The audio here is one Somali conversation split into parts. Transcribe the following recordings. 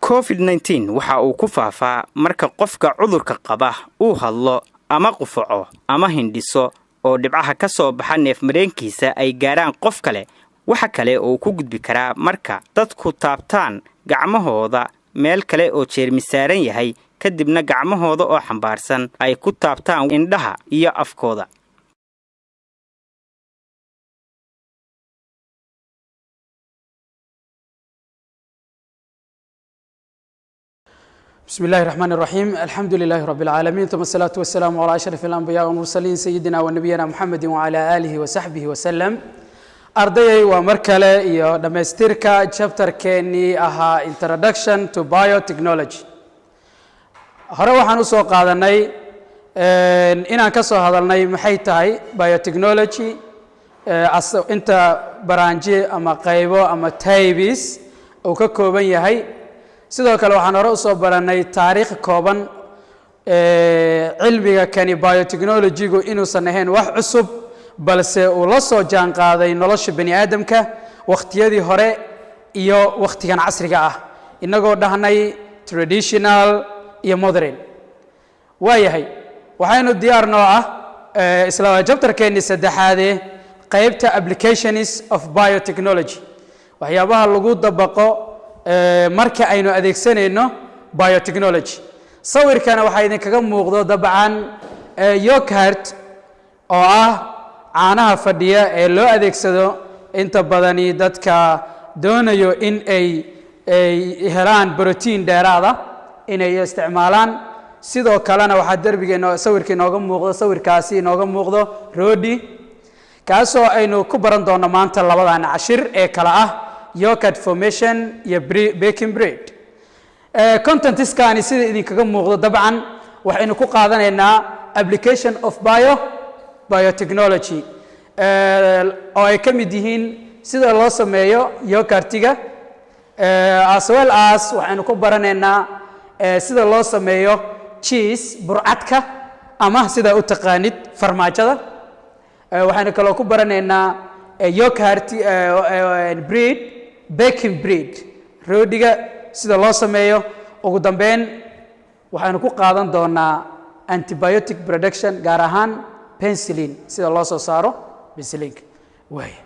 COVID-19 waxa uu ku faafaa marka qofka cudurka qaba uu hadlo ama qufaco ama hindhiso oo dhibcaha ka soo baxa neefmareenkiisa ay gaaraan qof kale. Waxa kale oo uu ku gudbi karaa marka dadku taabtaan gacmahooda meel kale oo jeermi saaran yahay, kadibna gacmahooda oo xambaarsan ay ku taabtaan indhaha iyo afkooda. بسم الله الرحمن الرحيم، الحمد لله رب العالمين، ثم الصلاة والسلام على أشرف الأنبياء والمرسلين، سيدنا ونبينا محمد وعلى آله وصحبه وسلم. Ardayay, waa mar kale iyo dhammaystirka chapterkeenii ahaa Introduction to Biotechnology. Hore waxaan usoo qaadanay inaan ka soo hadalnay maxay tahay biotechnology, inta branch ama qaybo ama types uu ka kooban yahay. Sidoo kale waxaan hore usoo baranay taariikh kooban cilmiga kani biotechnologygu inuusan ahayn wax cusub, balse uu la soo jaan qaaday nolosha bani aadamka wakhtiyadii hore iyo wakhtigan casriga ah, inagoo dhahnay traditional iyo modern. Waayahay, waxaynu diyaar noo ah isla chapterkeennii saddexaadee qaybta applications of biotechnology, waxyaabaha lagu dabaqo marka aynu adeegsanayno biotechnology. Sawirkana waxaa idinkaga muuqdo dabcan yogurt oo ah caanaha fadhiya ee loo adeegsado inta badani dadka doonayo in ay helaan brotiin dheeraada inay isticmaalaan. Sidoo kalena waxaa derbigeeno sawirka inooga muuqdo, sawirkaasi inooga muuqdo roodhi, kaasoo aynu ku baran doono maanta labadan cashir ee kale ah yogurt formation iyo baking bread. Contentskani sida idinkaga muuqdo dabcan waxaynu ku qaadanaynaa application of biotechnology oo ay ka mid yihiin sida loo sameeyo yogurtiga, as well as waxaynu ku baranaynaa sida loo sameeyo cheese, burcadka ama sida u taqaanid farmaajada. Waxaynu kaloo ku baranaynaa yogurt bread, baking bread, roodhiga sida loo sameeyo. Ugu dambeyn waxaynu ku qaadan doonaa antibiotic production, gaar ahaan penicillin, sida loo soo saaro penicillinka. Waaya,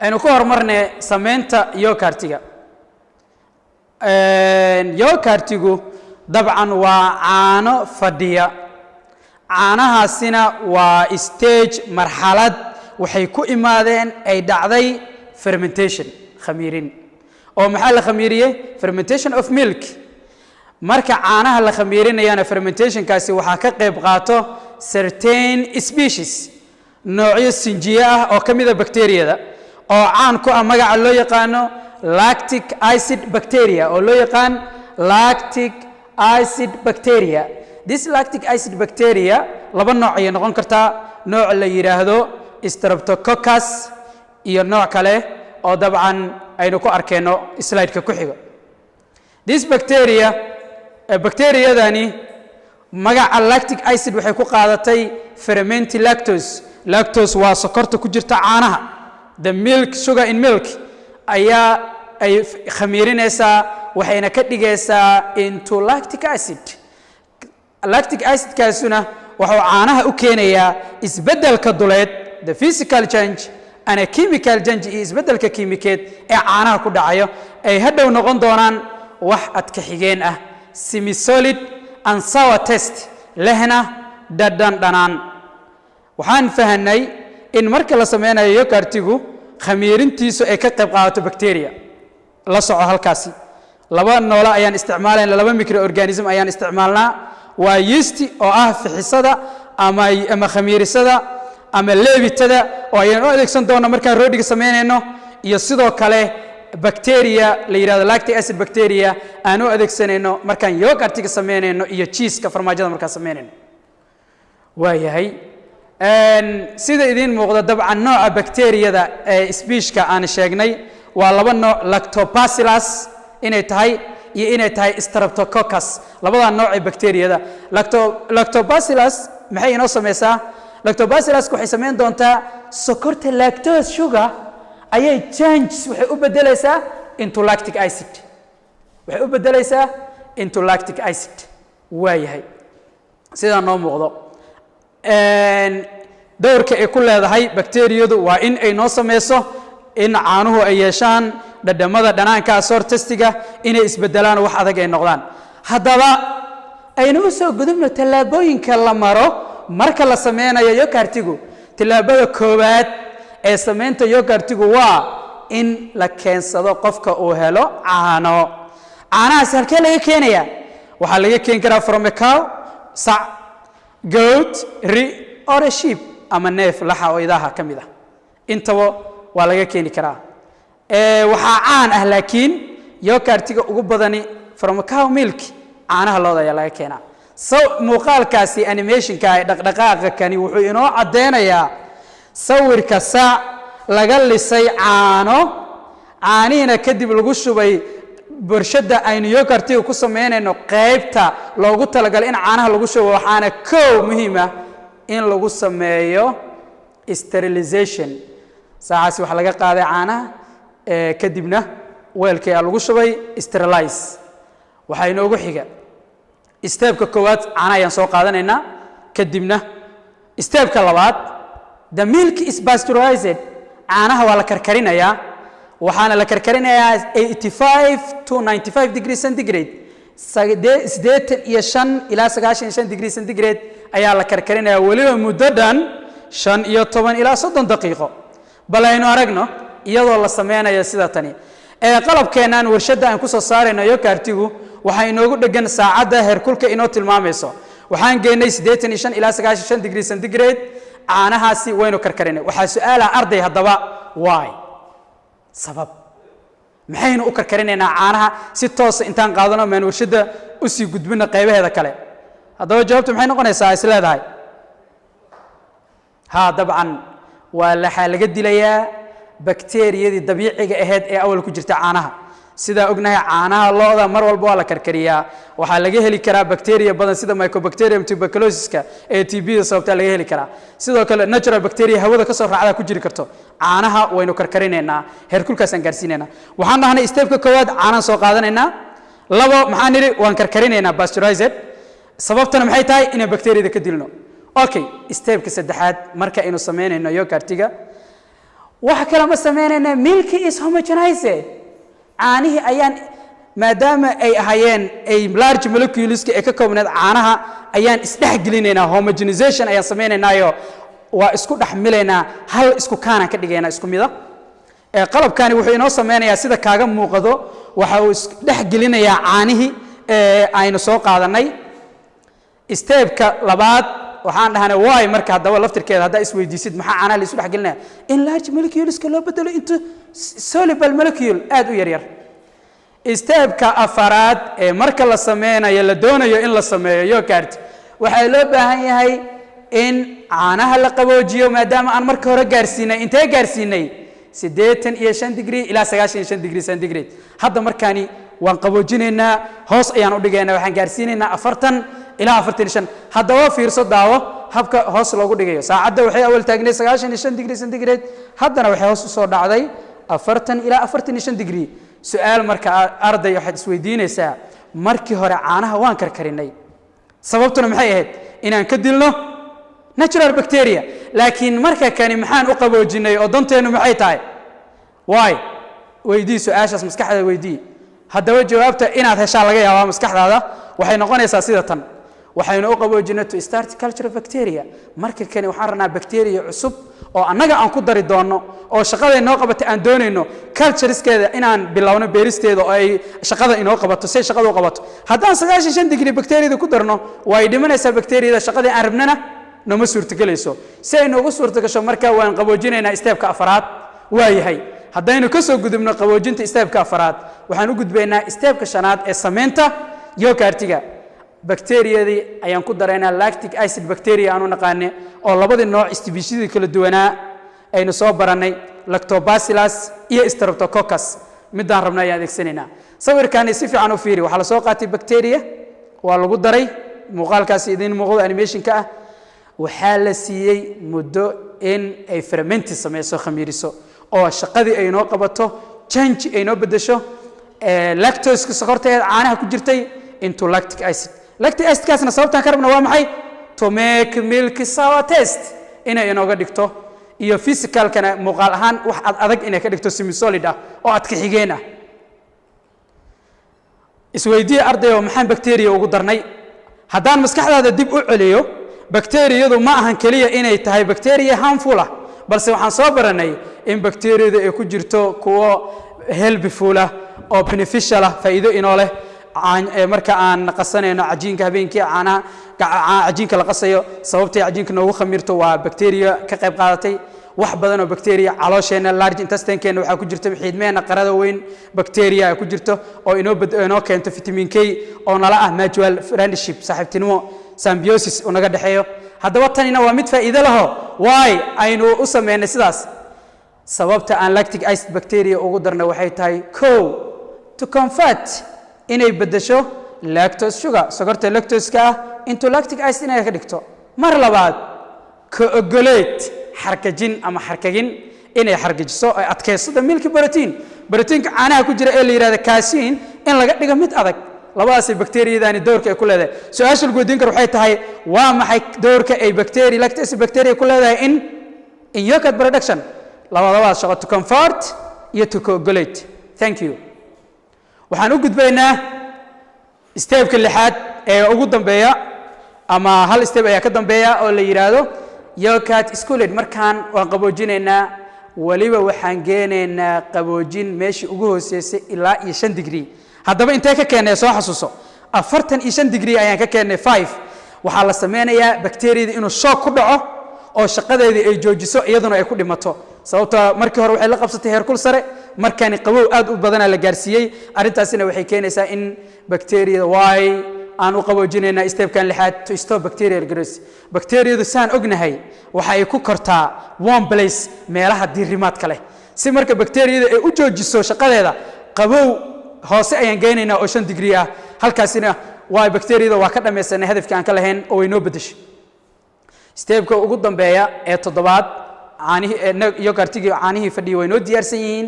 aynu ku horumarnay sameynta yogurtiga. Yogurtigu dabcan waa caano fadhiya. Caanahaasina waa stage, marxalad waxay ku imaadeen ay dhacday fermentation, khamiirin. Oo maxaa la khamiiriyey? Fermentation of milk. Marka caanaha la khamiirinayana fermentationkaasi waxaa ka qayb qaato certain species, noocyo sinjiye ah oo ka mida bacteriyada oo caan ku ah magaca loo yaqaano lactic acid bacteria, oo loo yaqaan lactic acid bacteria. This lactic acid bacteria laba nooc ayay noqon kartaa: nooc la yidhaahdo Streptococcus iyo nooc kale oo dabcan aynu ku arkeyno slideka ku xigo. This bacteria, bacteriyadani magaca lactic acid waxay ku qaadatay ferment lactose. Lactose waa sokorta ku jirta caanaha, the milk sugar in milk ayaa ay khamiirinaysaa, waxayna ka dhigaysaa into lactic acid. Lactic acidkaasuna wuxuu caanaha u keenayaa isbeddelka duleed, the physical change and a chemical change, iyo isbeddelka kiimikeed ee caanaha ku dhacayo ay hadhow noqon doonaan wax adka xigeen ah, semisolid and sour taste lehna dhadhan dhanaan. Waxaan fahanay in marka la sameynayo yogurtigu khamiirintiisu ay ka qayb qaadato bacteria. La soco, halkaasi laba noole ayaan isticmaalayna, laba microorganism ayaan isticmaalnaa: waa yeast oo ah fixisada ama khamiirisada ama leebitada oo ayaan u adeegsan doona markaan roodhiga samaynayno, iyo sidoo kale bacteria la yidhahdo lactic acid bacteria aan u adeegsanayno markaan yogurtiga samaynayno iyo cheeseka, farmaajada markaan samaynayno. Waayahay, sida idiin muuqda dabcan nooca bacteriyada ee specieska aan sheegnay waa laba nooc: Lactobacillus inay tahay iyo inay tahay Streptococcus. Labada nooc ee bacteriyada Lactobacillus maxay inoo sameysaa? Lactobacillus waxay samayn doontaa sokorta lactose sugar ayay change, waxay u bedelaysaa into lactic acid. Waxay u bedelaysaa into lactic acid. Waa yahay, sidaa noo muuqdo, dowrka ay ku leedahay bakteriyadu waa in ay noo sameyso in caanuhu ay yeeshaan dhadhamada dhanaanka, sour taste-iga, inay isbedelaan, wax adag ay noqdaan. Haddaba aynu u soo gudubno tallaabooyinka la maro marka la sameynayo yogurt-igu. Tallaabada koowaad ee samaynta yogurt-igu waa in la keensado, qofka uu helo caano. Caanahaasi halkee laga keenayaa? Waxaa laga keeni karaa from a cow, sac, goat, ri, or a sheep, ama neef laxa oo idaha ka mid ah. Intaba waa laga keeni karaa. Waxaa caan ah laakiin yogurt-iga ugu badani from cow milk, caanaha looda ayaa laga keenaa. So muuqaalkaasi animationka ee dhaqdhaqaaqa kani wuxuu inoo caddeynayaa sawirka saac laga lisay caano, caanihiina kadib lagu shubay warshadda aynu yogurt-iga ku samaynayno, qaybta loogu talagalay in caanaha lagu shubo. Waxaana kow muhiim ah in lagu sameeyo sterilization. Saacaasi waxaa laga qaaday caanaha, kadibna weelkii aa lagu shubay, sterilize. Waxaa inoogu xiga step-ka koowaad, caanaha ayaan soo qaadanaynaa. Kadibna step-ka labaad, the milk is pasteurized, caanaha waa la karkarinayaa. Waxaana la karkarinayaa 85 to 95 degree centigrade, 85 ilaa 95 degree centigrade ayaa la karkarinayaa, weliba muddo dhan 15 ilaa 30 daqiiqo. Bal aynu aragno iyadoo la sameynayo sida tani. Ee qalabkeennan warshadda aan kusoo saarayno yogurt-igu waxaa inoogu dhegan saacadda heerkulka inoo tilmaamayso. Waxaan geynay 85 ilaa 95 degree centigrade, caanahaasi waynu karkarinay. Waxaa su-aalaha arday haddaba, why? Sabab maxaynu u karkarinaynaa caanaha? Si toosa intaan qaadano maan warshadda usii gudbino qaybaheeda kale? Haddaba jawaabtu maxay noqonaysaa is leedahay? Ha, dabcan waa waxaa laga dilayaa bakteriyadii dabiiciga ahayd ee awal ku jirta caanaha. Sidaa ognahay, caanaha lo'da mar walba waa la karkariyaa. Waxaa laga heli karaa bacteria badan, sida Mycobacterium tuberculosiska ee TB-da sababtaa laga heli karaa. Sidoo kale natural bacteria hawada kasoo raacdaa ku jiri karto caanaha. Waynu karkarinaynaa, heerkulkaasaan gaarsiinaynaa. Waxaan dhahnay step-ka koowaad, caanaan soo qaadanaynaa. Labo, maxaan nidhi? Waan karkarinaynaa, pasteurized. Sababtana maxay tahay? Inaan bacteriyada ka dilno. Okay, step-ka saddexaad, marka aynu samaynayno yogurt-iga, wax kale ma samaynayna, milk is homogenized. Caanihii ayaan, maadaama ay ahaayeen ay large moleculeska ee ka koobneed caanaha, ayaan isdhex gelinaynaa. Homogenization ayaan samaynaynaayo, waa isku dhex milaynaa, hal isku kaanaan ka dhigaynaa, isku mida. Ee qalabkani wuxuu inoo sameynayaa, sida kaaga muuqado, waxa uu isdhex gelinayaa caanihii ee aynu soo qaadanay. Step-ka labaad waxaan dhahnay why. Marka haddaba laftirkeeda haddaa isweydiisid, maxaa caanaha la isu dhex gelinaya? In large moleculeska loo bedelo into soluble molecule aad u yaryar. Step-ka afaraad ee marka la sameynayo, la doonayo in la sameeyo yogurt, waxaa loo baahan yahay in caanaha la qaboojiyo, maadaama aan marka hore gaarsiinay, intee gaarsiinay? 85 degree ilaa 95 degree centigrade. Hadda markaani waan qaboojinaynaa, hoos ayaan u dhigaynaa, waxaan gaarsiinaynaa 40 ilaa 45. Haddaba fiirso, daawo habka hoos loogu dhigayo. Saacadda waxay awal taagneyd 95 degree centigrade, haddana waxay hoos usoo dhacday 40 ilaa 45 degree. Su-aal marka arday waxaad isweydiinaysaa, markii hore caanaha waan karkarinay, sababtuna maxay ahayd? Inaan ka dilno natural bacteria. Laakiin marka kani maxaan u qaboojinay oo danteennu maxay tahay? Why? Weydii su-aashaas, maskaxda weydii. Haddaba jawaabta inaad heshaa laga yaabaa maskaxdaada waxay noqonaysaa sida tan: waxaynu u qaboojinay to start culture bacteria. Marka kani waxaan rabnaa bacteria cusub oo annaga aan ku dari doonno oo shaqada inoo qabata aan doonayno cultureskeeda inaan bilowno beeristeeda oo ay shaqada inoo qabato. Si ay shaqada u qabato, haddaan 95 degree bacteriada ku darno, waa ay dhimanaysaa bacteriada, shaqadii aan rabnana nooma suurtagelayso. Si ay noogu suurtagasho marka waan qaboojinaynaa, step-ka afaraad waa yahay. Haddaynu ka soo gudubno qaboojinta, step-ka afaraad, waxaan u gudbaynaa step-ka shanaad ee samaynta yogurt-iga. Bacteriyadii ayaan ku daraynaa, lactic acid bacteria aanu naqaane, oo labadii nooc species-yadii kala duwanaa aynu soo barannay, Lactobacillus iyo Streptococcus, midaan rabna ayaan adeegsanaynaa. Sawirkani si fiican u fiiri. Waxaa la soo qaatay bacteria, waa lagu daray muuqaalkaasi idiin muuqdo animationka ah. Waxaa la siiyey muddo in ay ferment-i samayso, khamiiriso, oo shaqadii ay noo qabato, change ay noo beddesho. Lactose sokorteed caanaha ku jirtay into lactic acid. Lactic acidkaasna sababtaan ka rabna waa maxay? To make milk sour taste inay inooga dhigto, iyo physicalkana muuqaal ahaan wax ad adag inay ka dhigto, semisolid ah oo adka xigeen ah. Isweydiiye, ardayo, maxaan bacteria ugu darnay? Haddaan maskaxdaada dib u celiyo, bacteriyadu ma ahan keliya inay tahay bacteria harmful ah, balse waxaan soo baranay in bacteriyadu ay ku jirto kuwo helpful ah oo beneficial ah, faa'iido inoo leh. Marka aan qasanayno cajiinka habeenkii, caanaha cajiinka la qasayo, sababtay cajiinka noogu khamiirto waa bacteria ka qayb qaadatay. Wax badan oo bacteria caloosheenna, large intestinekeenna waxaa ku jirta, xiidmeenna qarada weyn bacteria ku jirto oo inoo keento vitamin K oo nala ah mutual friendship, saaxiibtinimo, symbiosis oo naga dhexeeyo. Haddaba tanina waa mid faa'iido laho. Why aynu u sameynay sidaas? Sababta aan lactic acid bacteria ugu darnay waxay tahay, kow, to convert, inay beddesho lactose sugar, sokorta lactose-ka ah, into lactic acid inay ka dhigto. Mar labaad, coagulate, xarkajin ama xarkagin, inay xargajiso ay adkayso the milk protein, proteinka caanaha ku jira ee la yidhahda casein, in laga dhigo mid adag. Labadaasay bacteriyadani doorka ay ku leedahay. Su-aasha lagu weydiin karo waxay tahay: waa maxay doorka ay bacteria, lactic acid bacteria, ku leedahay in yogurt production? Labadabaas shaqo, to convert iyo to coagulate. Thank you. Waxaan u gudbaynaa stepka lixaad ee ugu dambeeya, ama hal step ayaa ka dambeeya, oo la yidhaahdo yogurt is cooled. Markaan waan qaboojinaynaa. Weliba waxaan geenaynaa qaboojin meeshii ugu hooseysay, ilaa iyo 5 degree. Haddaba intee ka keennay? Soo xasuuso, 45 degree ayaan ka keennay, 5. Waxaa la sameynayaa bacteriyada inuu shock ku dhaco oo shaqadeedii ay joojiso, iyaduna ay ku dhimato. Sababta markii hore waxay la qabsatay heerkul sare, markani qabow aad u badanaa la gaarsiiyey. Arrintaasina waxay keenaysaa in bacteriyada, why aan u qaboojinaynaa stepkan lixaad? To stop bacterial growth. Bacteriyadu, saan ognahay, waxa ay ku kortaa warm place, meelaha diirimaadka leh. Si marka bacteriyada ay u joojiso shaqadeeda, qabow hoose ayaan geynaynaa oo 5 degree ah. Halkaasina waa bacteriyada waa ka dhammaysanay hadafkii aan ka lahayn oo way noo beddeshay. Stepka ugu dambeeya ee toddobaad, caanihii yogurtigii, caanihii fadhiyay way noo diyaarsan yihiin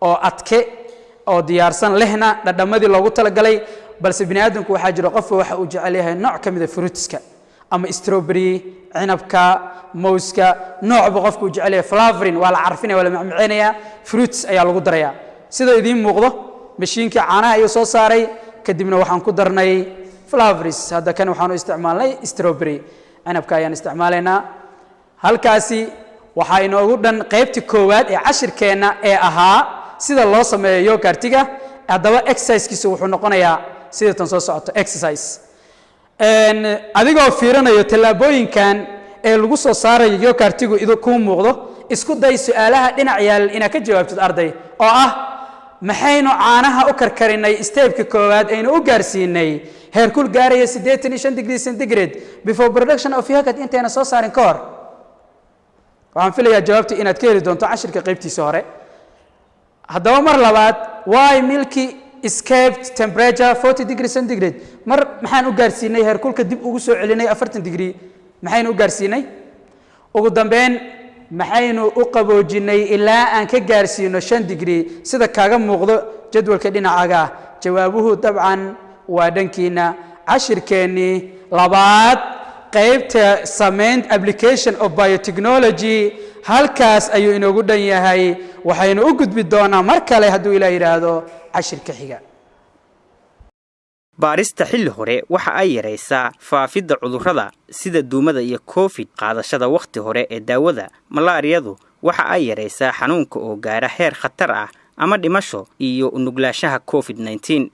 oo adke oo diyaarsan lehna dhadhamadii loogu talagalay. Balse bini aadamku waxaa jira qofka waxa uu jecel yahay nooc ka mida fruitska, ama strawberry, cinabka, mowska, noocba qofku uu jecel yahay. Flavoring, waa la carfinaya, waa la macmaceynaya, fruits ayaa lagu darayaa. Sida idiin muuqdo, mashiinkii caanaha ayuu soo saaray, kadibna waxaan ku darnay flavors. Hadda kan waxaan u isticmaalnay strawberry, cinabka ayaan isticmaalaynaa. Halkaasi waxaa inoogu dhan qaybtii koowaad ee cashirkeenna ee ahaa sida loo sameeyo yogurtiga. Haddaba exercisekiisu wuxuu noqonayaa sida tan soo socoto. Exercise: adigoo fiirinayo tallaabooyinkan ee lagu soo saarayo yogurtigu idu kuu muuqdo, isku day su-aalaha dhinac yaal inaad ka jawaabtid, arday, oo ah: maxaynu caanaha u karkarinay stepka koowaad, aynu u gaarsiinay heerkul gaaraya 85 degree centigrade before production of yogurt, intayna soo saarin ka hor? Waxaan filayaa jawaabta inaad ka heli doonto cashirka qaybtiisa hore. Haddaba mar labaad, why milk is kept temperature 40 degree centigrade? Mar maxaan u gaarsiinay heerkulka, dib ugu soo celinay 40 degree? Maxaynu u gaarsiinay? Ugu dambeyn, maxaynu u qaboojinay ilaa aan ka gaarsiino 5 degree, sida kaaga muuqdo jadwalka dhinacaaga ah? Jawaabuhu dabcan waa dhankiina. Cashirkeennii labaad, qaybta samayn application of biotechnology, halkaas ayuu inoogu dhan yahay. Waxaynu u gudbi doonaa mar kale, hadduu Ilaah yidhaahdo, cashirka xiga. Baarista xilli hore waxa ay yaraysaa faafidda cudurrada sida duumada iyo COVID. Qaadashada wakhti hore ee daawada malaariyadu waxa ay yaraysaa xanuunka oo gaara heer khatar ah ama dhimasho iyo u nuglaashaha COVID-19.